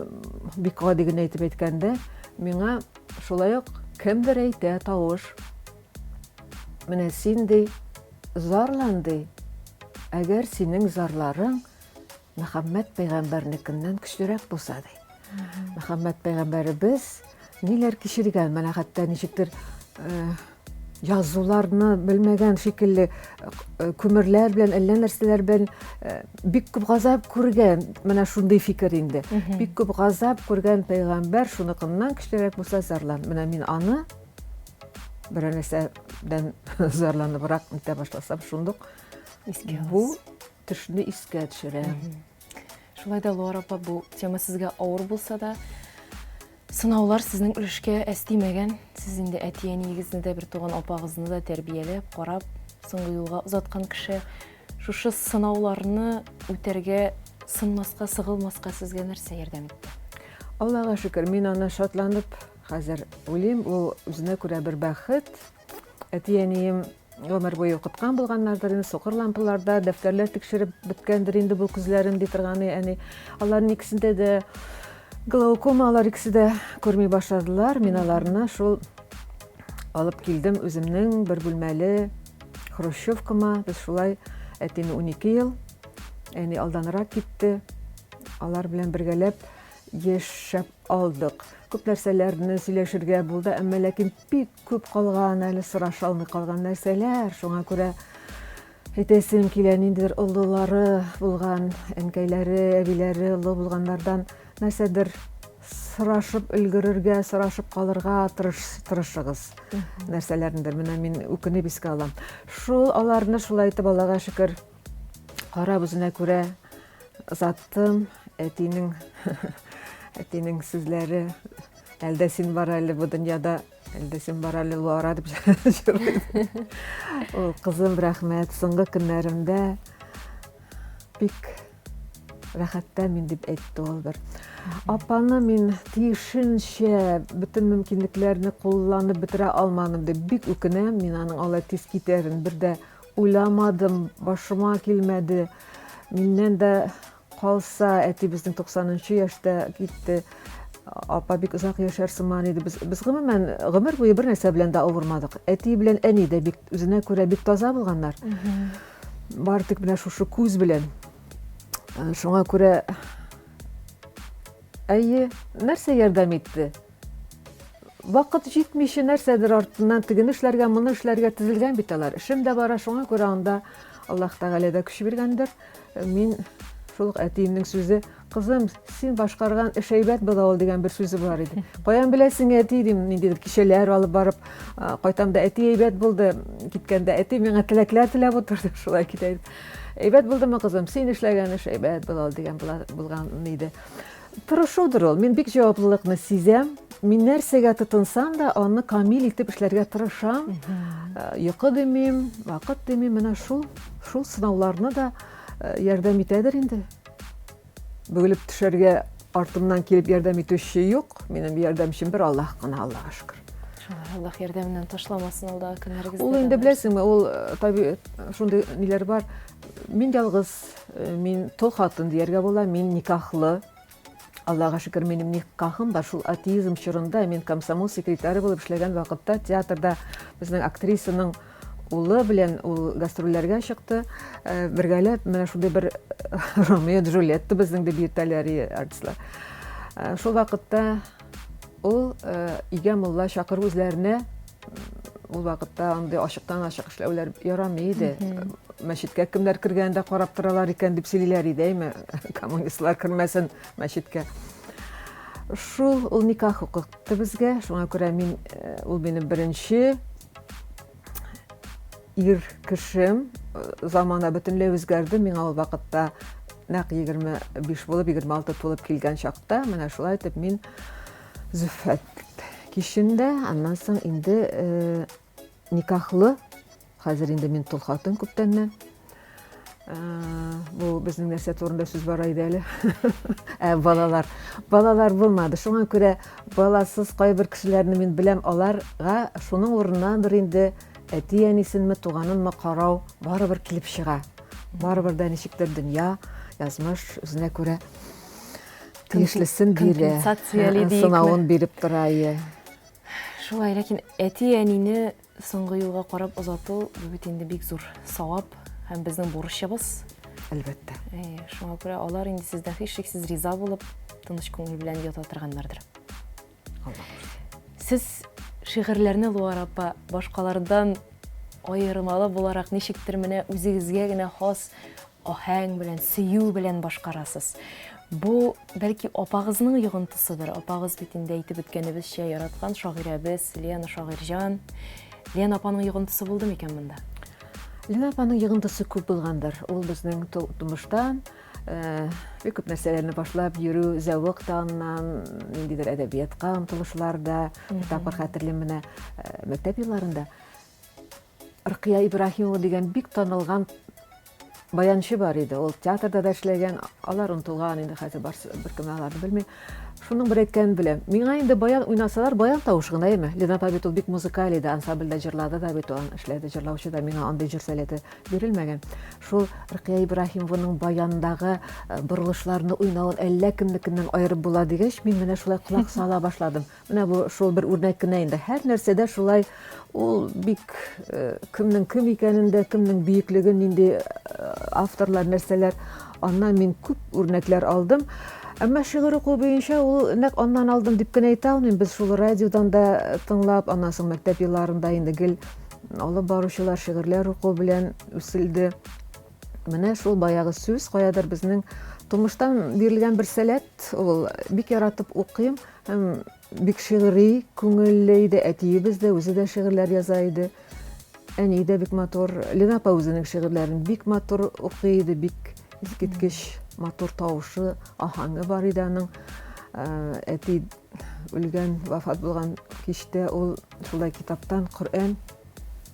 бик гади генә итеп әйткәндә, миңа шулай ук кемдер әйтә тавыш. Менә син ди, зарлан ди. Әгәр синең зарларың Мөхәммәд пәйгамбәрнекеннән көчлерәк булса, ди. Мөхәммәд пәйгамбәребез ниләр кичергән, менә хәтта ничектер э, язуларны белмәгән шикелле э, күмерләр белән, әллә нәрсәләр белән э, бик күп газап күргән, менә шундый фикер инде. Бик күп газап күргән пәйгамбәр шуныкыннан көчлерәк булса зарлан. Менә мин аны берәр нәрсәдән зарланыбрак нитә башласам, шундук бу Төшне искә төшерә. Шулай да, Луара апа, бу тема сезгә авыр булса да, сынаулар сезнең өлешкә әз тимәгән. Сез инде әти-әниегезне дә, бер туган апагызны да тәрбияләп, карап, соңгы юлга озаткан кеше. Шушы сынауларны үтәргә, сынмаска, сыгылмаска сезгә нәрсә ярдәм итте? Аллага шөкер, мин аны шатланып хәзер уйлыйм. Ул үзенә күрә бер бәхет. Әти-әнием гомер буе укыткан булганнардыр инде, сукыр лампаларда дәфтәрләр тикшереп беткәндер инде бу күзләрен, ди торган әни. Аларның икесендә дә глаукома, алар икесе дә күрми башладылар. Мин аларны шул алып килдем үземнең бер бүлмәле хрущевкама. Без шулай әтине 12 ел, әни алданрак китте. Алар белән бергәләп яшәп алдык. Күп нәрсәләрне сөйләшергә булды, әмма ләкин бик күп калган, әле сораша алмый калган нәрсәләр. Шуңа күрә әйтәсем килә, ниндидер олылары булган, әнкәйләре, әбиләре олы булганнардан нәрсәдер сорашып өлгерергә, сорашып калырга тырыш, тырышыгыз. Нәрсәләрнедер. Менә мин үкенеп искә алам. Шул аларны шулай итеп Аллага шөкер карап үзенә күрә озаттым. Әтинең әтинең сүзләре әлдә син бар әле бу дөньяда, әлдә син бар әле Луара дип җырлый. Ул кызым рәхмәт, соңгы көннәремдә бик рәхәттә мин дип әйтте ул бер. Апаны мин тиешенчә бөтен мөмкинлекләрне кулланып бетерә алмадым дип бик үкенәм. Мин аның алай тиз китәрен бер дә уйламадым, башыма килмәде. Миннән дә калса, әти безнең 90 яшьтә китте. Апа бик озак яшәр сыман иде. Без, без гомумән гомер буе бер нәрсә белән дә авырмадык. Әти белән әни дә бик үзенә күрә бик таза булганнар. Бары тик менә шушы күз белән. Э, шуңа күрә әйе, нәрсә ярдәм итте? Вакыт җитмичә нәрсәдер артыннан тегене эшләргә, моны эшләргә тезелгән бит алар. Эшем дә бара, шуңа күрә анда Аллаһ Тәгалә дә көч биргәндер. Мин шул ук әтиемнең сүзе, кызым, син башкарган эш әйбәт була ул дигән бер сүзе бар иде. Каян беләсең, әти, дим, ниндидер кичәләр алып барып, кайтам да әти әйбәт булды. Киткәндә әти миңа теләкләр теләп утырды, шулай китә иде. Әйбәт булдымы, кызым? Син эшләгән эш әйбәт була ул дигән булган иде. Тырышудыр ул. Мин бик җаваплылыкны сизәм. Мин нәрсәгә тотынсам да, аны камил итеп эшләргә тырышам. Э, йокы димим, вакыт димим. Менә шул, шул сынауларны да э, ярдәм итәдер инде. Бөгелеп төшәргә артымнан килеп ярдәм итүче юк. Минем ярдәмчем бер Аллаһ кына, Аллаһка шөкер. Шулай, Аллаһ ярдәменнән ташламасын алдагы көннәрегездә. Ул инде беләсеңме, ул э, таби шундый ниләр бар. Мин ялгыз, э, мин тол хатын дияргә була, мин никахлы. Аллага шөкер, минем никахым бар. Шул атеизм чорында мин комсомол секретаре булып эшләгән вакытта театрда безнең актрисаның улы белән ул гастрольләргә чыкты. Э, бергәләп менә шундый бер Ромео Джульетта безнең дип йөртәләр артистлар. Э, шул вакытта ул өйгә мулла чакыру үзләренә ул вакытта андый ачыктан ачык эшләүләр ярамый иде. Мәчеткә кемнәр кергәнен дә карап торалар икән дип сөйлиләр иде, әйме? Коммунистлар кермәсен мәчеткә. Шул ул никах укытты безгә, шуңа күрә мин э, ул минем беренче ир кешем. Э, замана бөтенләй үзгәрде. Миңа ул вакытта Нәкъ 25 булып, 26 тулып килгән чакта, менә шулай итеп мин Зөфәт кичендә, аннан соң инде э, никахлы, хәзер инде мин тол хатын күптәннән. Э, бу безнең нәрсә турында сүз бара иде әле? Ә балалар, балалар булмады. Шуңа күрә баласыз кайбер кешеләрне мин беләм, аларга шуның урыннадыр инде әти-әнисенме, туганынмы карау барыбер килеп чыга. Барыбер дә ничектер дөнья, язмыш үзенә күрә тиешлесен бирә. Сынавын биреп тора, ие. Шулай, ләкин әти-әнине соңгы юлга карап озату бу бит инде бик зур савап һәм безнең бурычыбыз. Әлбәттә. Шуңа күрә алар инде сездән һичшиксез риза булып, тыныч күңел белән ята торганнардыр. Сез шигырьләрне, Луара апа, башкалардан аермалы буларак ничектер менә үзегезгә генә хас аһәң белән, сөю белән башкарасыз. Бу, бәлки, апагызның йогынтысыдыр. Апагыз бит инде әйтеп үткәнебезчә, яраткан шагыйрәбез Лена Шагыйрьҗан. Лена апаның йогынтысы булды микән монда? Лена апаның йогынтысы күп булгандыр. Ул безнең тумыштан э, бик күп нәрсәләрне башлап йөрү, зәвык та аннан, ниндидер әдәбиятка омтылышлар да. Бер тапкыр хәтерлим менә э, мәктәп елларында Ркыя Ибраһимова дигән бик танылган баянчы бар иде. Ул театрда да эшләгән, алар онытылган инде хәзер барсы беркем аларны белми. Шуның бер әйткәнен беләм. Миңа инде баян уйнасалар, баян тавышы гына әйме. Лена апа бит ул бик музыкаль иде, ансамбльдә җырлады да бит ул, эшләде, җырлаучы да, миңа андый җыр сәләте бирелмәгән. Шул Ркыя Ибраһимованың баяндагы э, борылышларны уйнавын әллә кемнекеннән аерып була дигәч, мин менә шулай колак сала башладым. Менә бу шул бер үрнәк кенә инде. Һәр нәрсәдә шулай ул бик э, кемнең кем икәнен дә, кемнең бөеклеген, нинди э, авторлар, нәрсәләр. Аннан мин күп үрнәкләр алдым. Әмма шигырь уку буенча ул нәкъ аннан алдым дип кенә әйтә алмыйм. Без шул радиодан да тыңлап, аннан соң мәктәп елларында инде гел алып баручылар шигырьләр уку белән үселде. Менә шул баягы сүз каядыр безнең тумыштан бирелгән бер сәләт ул. Бик яратып укыйм. Һәм бик шигъри күңелле иде. Әтиебез дә үзе дә шигырьләр яза иде. Әни дә бик матур. Лена апа үзенең шигырьләрен бик матур укый иде, бик искиткеч матур тавышы, аһәңе бар иде аның. Э, әти үлгән, вафат булган кичтә ул шулай китаптан Коръән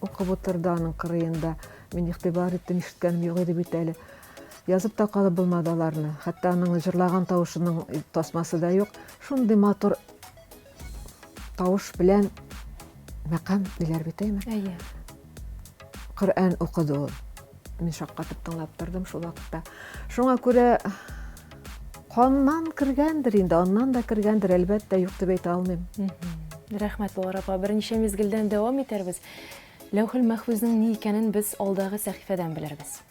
укып утырды аның кырыенда. Мин игътибар иттем, ишеткәнем юк иде бит әле. Язып та калып булмады аларны. Хәтта аның җырлаган тавышының тасмасы да юк. Шундый матур тавыш белән мәкам диләр бит, әйме? Әйе. Коръән укыды ул. Мин шаккатып тыңлап тордым шул вакытта. Шуңа күрә каннан кергәндер инде, аннан да кергәндер, әлбәттә, юк дип әйтә алмыйм. Рәхмәт, Луара апа. Берничә мизгелдән дәвам итәрбез. Ләүхел мәхфүзнең ни икәнен без алдагы сәхифәдән белербез.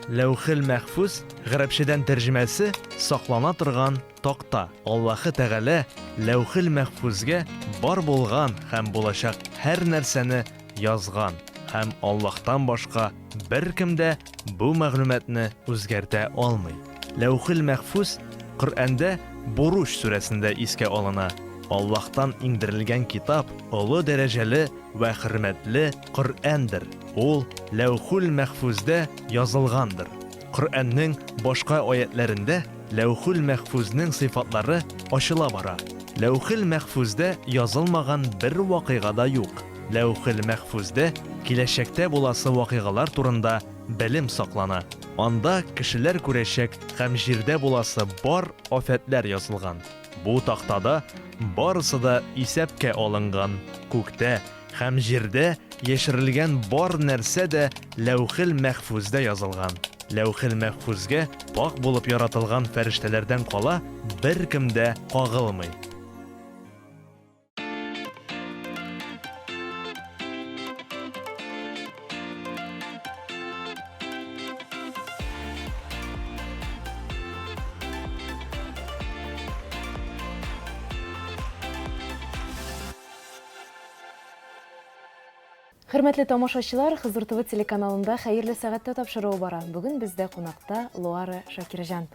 Ләүхел мәхфүз, гарәпчәдән тәрҗемәсе, саклана торган такта. Аллаһы Тәгалә Ләүхел мәхфүзгә бар булган һәм булачак һәр нәрсәне язган һәм Аллаһтан башка беркем дә бу мәгълүматны үзгәртә алмый. Ләүхел мәхфүз Коръәндә Буруҗ сүрәсендә искә алына. Аллаһтан иңдерелгән китап олы дәрәҗәле вә хөрмәтле Коръәндер. Ул Ләүхүл мәхфүздә язылгандыр. Коръәннең башка аятьләрендә Ләүхүл мәхфүзнең сыйфатлары ачыла бара. Ләүхел мәхфүздә язылмаган бер вакыйга да юк. Ләүхел мәхфүздә киләчәктә буласы вакыйгалар турында белем саклана. Анда кешеләр күрәчәк һәм җирдә буласы бар афәтләр язылган. Бу тактада барысы да исәпкә алынган. Күктә һәм җирдә яшерелгән бар нәрсә дә Ләүхел мәхфүздә язылган. Ләүхел мәхфүзгә пакь булып яратылган фәрештәләрдән кала беркем дә кагылмый. Хөрмәтле тамашачылар, Хозур ТВ телеканалында Хәерле сәгатьтә тапшыруы бара. Бүген бездә кунакта Луара Шакирҗан.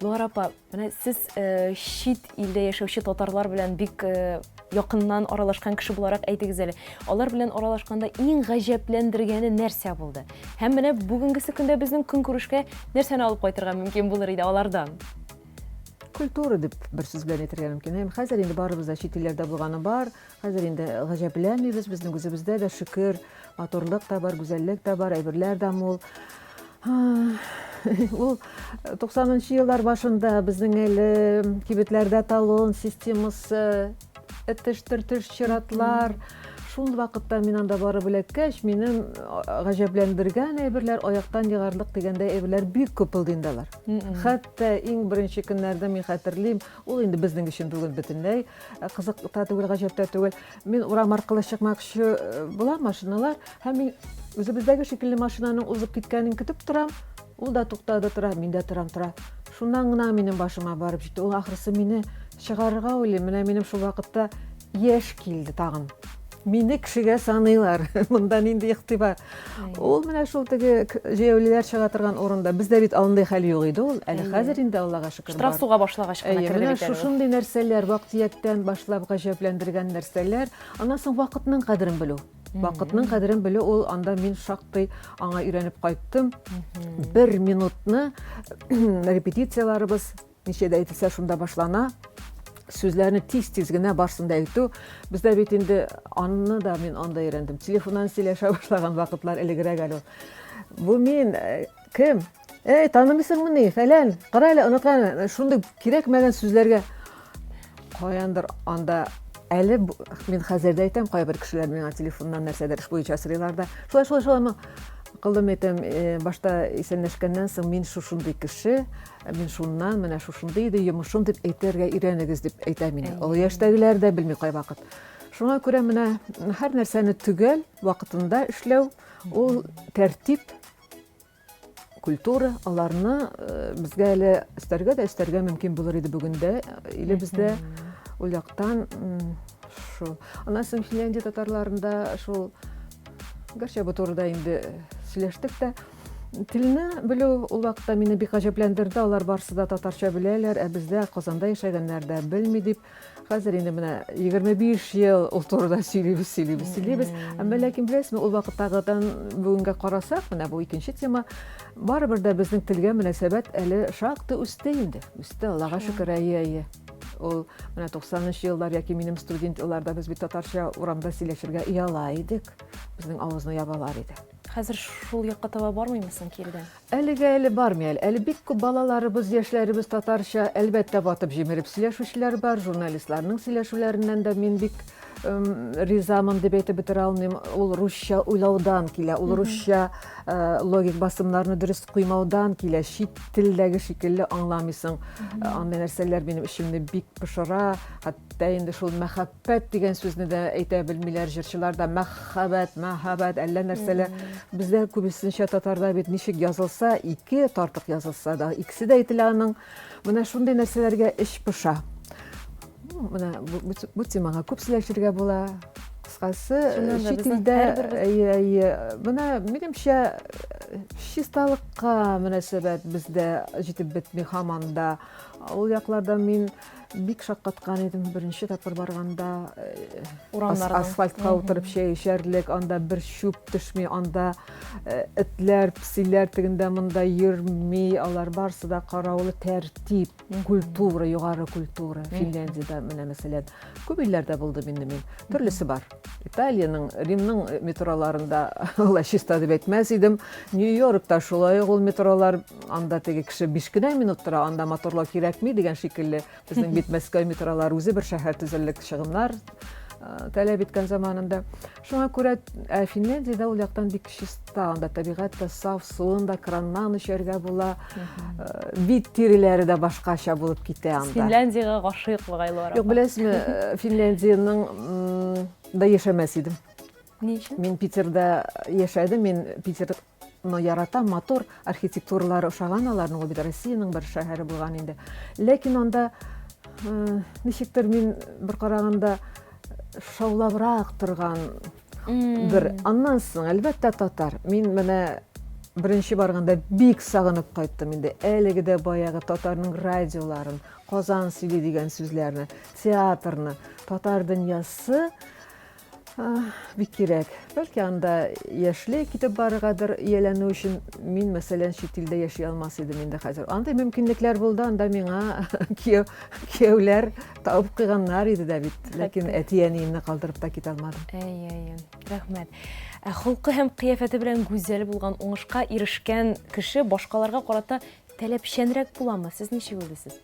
Луара апа, менә сез э, чит илдә яшәүче татарлар белән бик э, якыннан аралашкан кеше буларак әйтегез әле, алар белән аралашканда иң гаҗәпләндергәне нәрсә булды? Һәм менә бүгенгесе көндә безнең көнкүрешкә нәрсәне алып кайтырга мөмкин булыр иде алардан? Культура дип бер сүз белән әйтергә мөмкин. Һәм хәзер инде барыбыз да чит илләрдә булганы бар. Хәзер инде гаҗәпләнмибез, безнең үзебездә дә шөкер, матурлык та бар, гүзәллек тә бар, әйберләр дә мул. Ул 90 еллар башында безнең әле кибетләрдә талон системасы, этеш-төртеш чиратлар. Шул вакытта мин анда барып эләккәч, минем гаҗәпләндергән әйберләр, аяктан егарлык дигәндәй әйберләр бик күп булды инде алар. Хәтта иң беренче көннәрдә мин хәтерлим, ул инде безнең өчен бүген бөтенләй Кызык та түгел, гаҗәп тә түгел. Мин урам аркылы чыкмакчы э, булам, машиналар, һәм мин үзебездәге шикелле машинаның узып киткәнен көтеп торам. Ул да туктады тора, мин дә торам тора. Шуннан гына минем башыма барып җитте. Ул ахрысы мине чыгарырга уйлый. Менә минем шул вакытта яшь килде тагын. Мине кешегә саныйлар. Монда нинди игътибар. Ул менә шул теге җәяүлеләр чыга торган урында. Бездә бит андый хәл юк иде ул. Әле хәзер инде Аллага шөкер. Штраф суга башлагач кына керде бит әле. Шушындый нәрсәләр, вак-төяктән башлап гаҗәпләндергән нәрсәләр. Аннан соң вакытның кадерен белү. Вакытның кадерен белү ул анда мин шактый аңа өйрәнеп кайттым. Бер минутны репетицияләребез Ничә дә әйтелсә, шунда башлана. Сүзләрне тиз-тиз генә барсын да әйтү. Бездә бит инде анны да мин анда өйрәндем. Телефоннан сөйләшә башлаган вакытлар элегрәк әле ул. Бу мин, э, кем? Эй, танымыйсыңмыни? Фәлән, кара әле, оныткан. Э, шундый кирәкмәгән сүзләргә каяндыр анда әле мин хәзер дә әйтәм, кайбер кешеләр миңа телефоннан нәрсәдер эш буенча сорыйлар да. Шулай, шулай, шулай. Кылдым әйтәм, э, башта исәнләшкәннән соң мин шушындый кеше, Ә мин шуннан, менә шушындый иде йомышым дип әйтергә өйрәнегез дип әйтәм инде. Олы яшьтәгеләр дә белми кайвакыт. Шуңа күрә менә һәр нәрсәне төгәл вакытында эшләү, ул тәртип, культура, аларны э, безгә әле өстәргә дә өстәргә мөмкин булыр иде бүген дә э, илебездә ул яктан шул. Аннан соң Финляндия татарларында шул, гәрчә бу турыда инде сөйләштек тә, Телне белү ул вакытта мине бик гаҗәпләндерде. Алар барысы да татарча беләләр, ә бездә Казанда яшәгәннәр дә белми дип. Хәзер инде менә 25 ел ул турыда сөйлибез, сөйлибез, сөйлибез. Әмма ләкин беләсезме, ул вакыттагыдан бүгенгә карасак, менә бу икенче тема, барыбер дә безнең телгә мөнәсәбәт әле шактый үсте инде. Үсте, Аллага шөкер, әйе, әйе. Ул менә 90 еллар яки минем студент елларда без бит татарча урамда сөйләшергә ояла идек. Безнең авызны ябалар иде. Хәзер шул якка таба бармыймы соң кирдән? Әлегә әле бармый әле. Әле бик күп балаларыбыз, яшьләребез татарча, әлбәттә, ватып җимереп сөйләшүчеләр бар. Журналистларның сөйләшүләреннән дә мин бик ризамын дип әйтеп бетерә алмыйм. Ул русча уйлаудан килә, ул русча э, логик басымнарны дөрес куймаудан килә. Чит телдәге шикелле аңламыйсың. Андый нәрсәләр минем эчемне бик пошыра. Хәтта инде шул мәхәббәт Пәт дигән сүзне дә әйтә белмиләр җырчылар да. Мәхәббәт, мәхәббәт, әллә нәрсәләр. Бездә күбесенчә татарда бит ничек язылса, ике тартык язылса да, икесе дә әйтелә аның. Менә шундый нәрсәләргә эч поша. Менә бу, бу темага күп сөйләшергә була. Кыскасы, чит илдә, әйе, әйе. Менә минемчә чисталыкка мөнәсәбәт бездә җитеп бетми һаман да. Ул якларда мин Бик шаккаткан идем беренче тапкыр барганда. Э, Урамнарда. Асфальтка утырып чәй эчәрлек, анда бер чүп төшми, анда э, этләр, песиләр тегендә монда йөрми, алар барысы да караулы тәртип, культура, югары культура. Финляндиядә менә мәсәлән, күп илләрдә булдым инде мин. Төрлесе бар. Италиянең, Римның метроларында алай чиста дип әйтмәс идем. Нью-Йоркта шулай ук ул метролар Анда теге кеше биш кенә минут тора, анда моторлау кирәкми дигән шикелле. Безнең бит Мәскәү метролары үзе бер шәһәр төзерлек чыгымнар э, таләп иткән заманында. Шуңа күрә ә Финляндиядә ул яктан бик чиста, анда табигать тә саф, суын да краннан эчәргә була. Э, бит тиреләре дә башкача булып китә анда. Финляндиягә гашыйк бугай Лора. Юк, беләсезме, э, Финляндиянең да яшәмәс идем. Ни өчен? Мин Питерда яшәдем, мин Питер Но яратам, матур архитектуралары ошаган аларның, ул бит Россиянең бер шәһәре булган инде. Ләкин анда э, ничектер мин бер караганда шаулабрак торган. Бер. Аннан соң, әлбәттә, татар. Мин менә беренче барганда бик сагынып кайттым инде. Әлеге дә баягы татарның радиоларын, Казан сөйли дигән сүзләрне, театрны, татар дөньясы бик кирәк. Бәлки анда яшьли китеп барыргадыр ияләнү өчен. Мин, мәсәлән, чит илдә яши алмас идем инде хәзер. Андый мөмкинлекләр булды, анда миңа кияүләр табып куйганнар иде дә бит. Ләкин әти-әниемне калдырып та китә алмадым. Әй, әй, рәхмәт. Ә холкы һәм кыяфәте белән гүзәл булган, уңышка ирешкән кеше башкаларга карата таләпчәнрәк буламы? Сез ничек уйлыйсыз?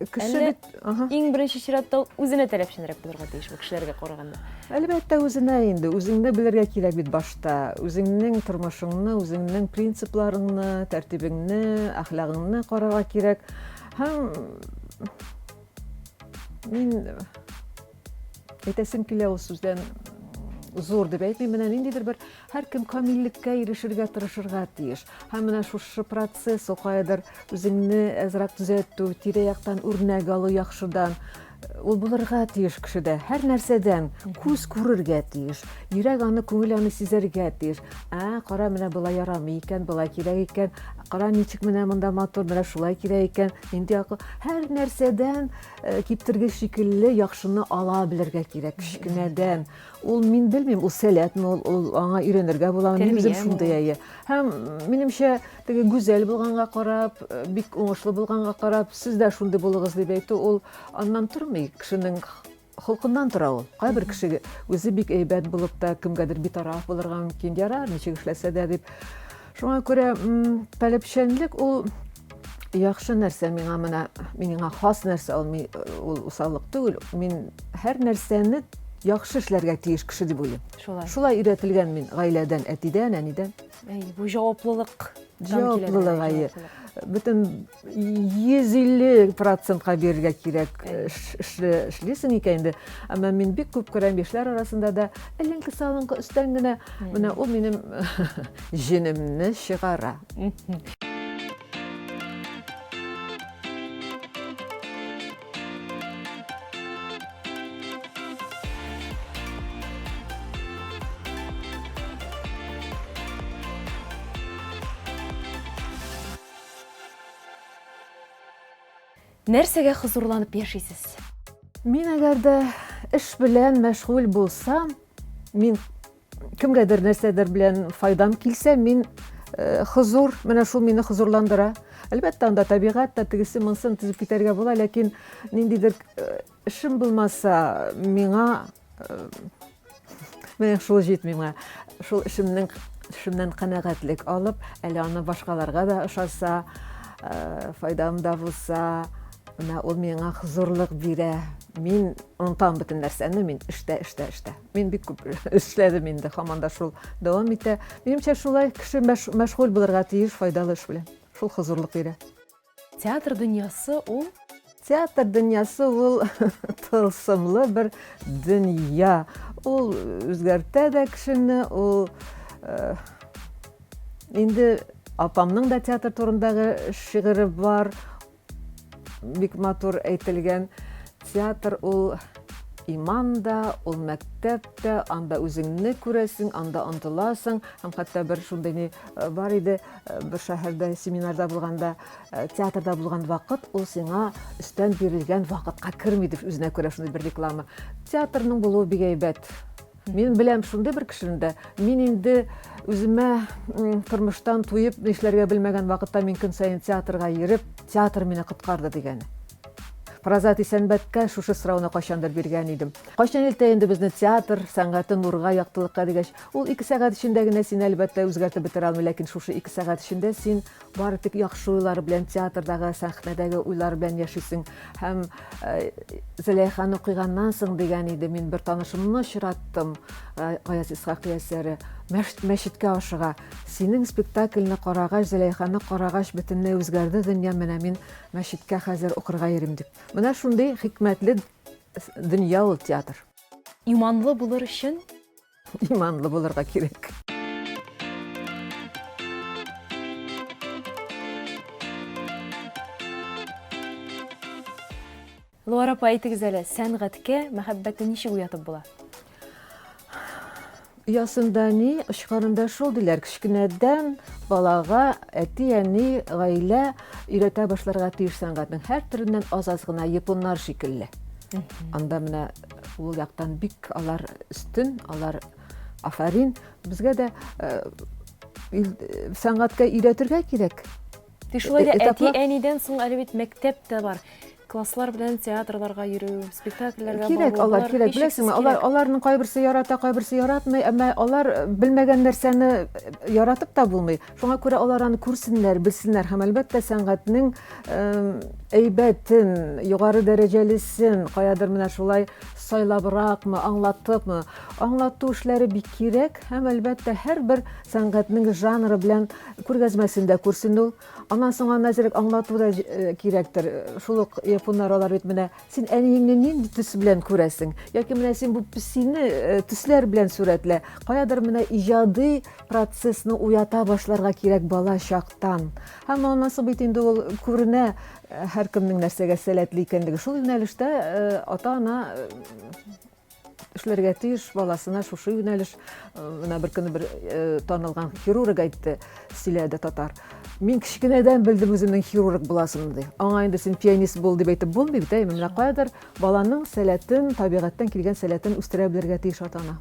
Кеше бит, ага. Иң беренче чиратта ул үзенә таләпчәнрәк булырга тиеш бу кешеләргә караганда. Әлбәттә, үзенә инде. Үзеңне белергә кирәк бит башта. Үзеңнең тормышыңны, үзеңнең принципларыңны, тәртибеңне, әхлагыңны карарга кирәк. Һәм мин әйтәсем килә ул сүздән зур дип әйтмим, менә ниндидер бер һәркем камиллеккә ирешергә тырышырга тиеш. Һәм менә шушы процесс ул каядыр үзеңне әзрәк төзәтү, тирә-яктан үрнәк алу яхшыдан, ул булырга тиеш кешедә. Һәр нәрсәдән күз күрергә тиеш, йөрәк аны, күңел аны сизәргә тиеш. Ә, кара, менә болай ярамый икән, болай кирәк икән, кара, ничек менә монда матур, менә шулай кирәк икән, нинди акыл. Һәр нәрсәдән э, киптергеч шикелле яхшыны ала белергә кирәк кечкенәдән. Ул мин белмим, ул сәләтме, ул, ул аңа өйрәнергә була. Мин үзем шундый әйе. Һәм минемчә, теге гүзәл булганга карап, э, бик уңышлы булганга карап, сез дә шундый булыгыз дип әйтү, ул аннан тормый, кешенең холкыннан тора ул. Кайбер кеше үзе бик әйбәт булып та, кемгәдер битараф булырга мөмкин, ярар, ничек эшләсә дә дип. Шуңа күрә таләпчәнлек ул яхшы нәрсә миңа менә миңа хас нәрсә ул, ул усаллык түгел. Мин һәр нәрсәне яхшы эшләргә тиеш кеше дип уйлыйм. Шулай. Шулай өйрәтелгән мин гаиләдән, әтидән, әнидән. Әй, бу җаваплылык. Җаваплылык, әйе. Бөтен 150 процентка бирергә кирәк эшлисең икән инде. Әмма мин бик күп күрәм яшьләр арасында да эленке салынкы өстән генә менә ул минем җенемне чыгара. Нәрсәгә хозурланып яшисез? Мин әгәр дә эш белән мәшгуль булсам, мин кемгәдер нәрсәдер белән файдам килсә, мин э, хозур, менә шул мине хозурландыра. Әлбәттә, анда табигать тә, тегесе монысын төзеп китәргә була, ләкин ниндидер э, эшем булмаса, миңа э, менә шул җитми миңа. Шул эшемнең эшемнән канәгатьлек алып, әле аны башкаларга да ошаса, э, файдам да булса, менә ул миңа хозурлык бирә. Мин онытам бөтен нәрсәне, мин эштә, эштә, эштә. Мин бик күп эшләдем инде, һаман да шул дәвам итә. Минемчә, шулай кеше мәшгуль булырга тиеш файдалы эш белән. Шул хозурлык бирә. Театр дөньясы ул? Театр дөньясы ул тылсымлы бер дөнья. Ул үзгәртә дә кешене, ул э, инде апамның да театр турындагы шигыре бар. Бик матур әйтелгән. Театр ул иман да, ул мәктәп тә, анда үзеңне күрәсең, анда омтыласың. Һәм хәтта бер шундый ни э, бар иде, э, бер шәһәрдә семинарда булганда, э, театрда булган вакыт ул сиңа өстән бирелгән вакытка керми дип үзенә күрә шундый бер реклама. Театрның булуы бик әйбәт. Мин беләм шундый бер кешене дә. Мин инде үземә тормыштан туеп нишләргә белмәгән вакытта мин көн саен театрга йөреп, театр мине коткарды дигәне. Празат Исәнбәткә шушы сорауны кайчандыр биргән идем. Кайчан илтә инде безне театр сәнгате нурга, яктылыкка дигәч, ул 2 сәгать эчендә генә сине, әлбәттә, үзгәртеп бетерә алмый, ләкин шушы 2 сәгать эчендә син бары тик яхшы уйлар белән, театрдагы, сәхнәдәге уйлар белән яшисең. Һәм э, Зөләйханы куйганнан соң дигән иде, мин бер танышымны очраттым, э, Гаяз Исхакый әсәре, мәчеткә ашыга. Синең спектакльне карагач, Зөләйханы карагач, бөтенләй үзгәрде дөнья, менә мин мәчеткә хәзер укырга йөрим дип. Менә шундый хикмәтле дөнья ул театр. Иманлы булыр өчен Иманлы булырга кирәк. Луара апа, әйтегез әле, сәнгатькә мәхәббәтне ничек уятып була? Оясында ни, очканында шул диләр. Кечкенәдән балага әти-әни, гаилә өйрәтә башларга тиеш сәнгатьнең һәр төреннән аз-аз гына японнар шикелле. Анда менә ул яктан бик алар өстен, алар афәрин. Безгә дә э, сәнгатькә өйрәтергә кирәк. Тик шулай да әти-әнидән соң әле бит мәктәп тә бар. Класслар белән театрларга йөрү, спектакльләргә бару. Кирәк алар, кирәк, беләсеңме? Алар аларның кайберсе ярата, кайберсе яратмый, әмма алар э, белмәгән нәрсәне э, яратып та булмый. Шуңа күрә алар аны күрсеннәр, белсеннәр һәм әлбәттә сәнгатьнең әйбәтен, югары дәрәҗәлесен каядыр менә шулай сайлабракмы, аңлатыпмы, аңлату эшләре бик кирәк һәм әлбәттә һәрбер сәнгатьнең жанры белән Күргәзмәсен дә күрсен ул. Аннан соң аны әзрәк аңлату да э, кирәктер. Шул ук японнар алар бит менә син әниеңне нинди төс белән күрәсең? Яки менә син бу песине э, төсләр белән сурәтлә. Каядыр менә иҗади процессны уята башларга кирәк бала чактан. Һәм аннан соң бит инде ул күренә э, һәркемнең нәрсәгә сәләтле икәнлеге. Шул юнәлештә ата-ана эшләргә тиеш баласына шушы юнәлеш э, менә бер көнне бер э, танылган хирург әйтте сөйләде татар мин кечкенәдән белдем үземнең хирург буласымны ди аңа инде син пианист бул дип әйтеп булмый бит әйме менә каядыр баланың сәләтен табигатьтән килгән сәләтен үстерә белергә тиеш ата ана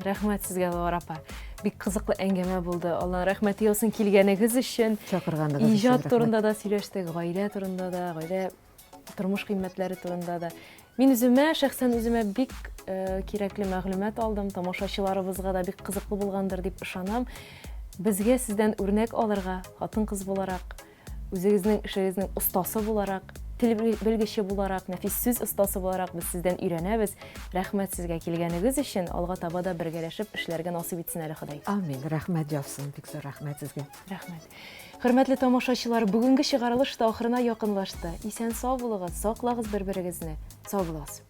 Рәхмәт сезгә, Лаура апа. Бик кызыклы әңгәмә булды. Аллаһ рәхмәте яусын килгәнегез өчен. Чакырганыгыз өчен. Иҗат турында да сөйләштек, гаилә турында да, гаилә тормыш кыйммәтләре турында да. Мин үземә, шәхсән үземә бик э, кирәкле мәгълүмат алдым, тамашачыларыбызга да бик кызыклы булгандыр дип ышанам. Безгә сездән үрнәк алырга, хатын-кыз буларак, үзегезнең эшегезнең остасы буларак, тел белгече буларак, нәфис сүз остасы буларак без сездән өйрәнәбез. Рәхмәт сезгә килгәнегез өчен. Алга таба да бергәләшеп эшләргә насыйп итсен әле Ходай. Амин. Рәхмәт яусын. Бик зур рәхмәт сезгә. Рәхмәт. Хөрмәтле тамашачылар, бүгенге чыгарылыш та ахырына якынлашты. Исән-сау булыгыз, саклагыз бер-берегезне. Сау булыгыз.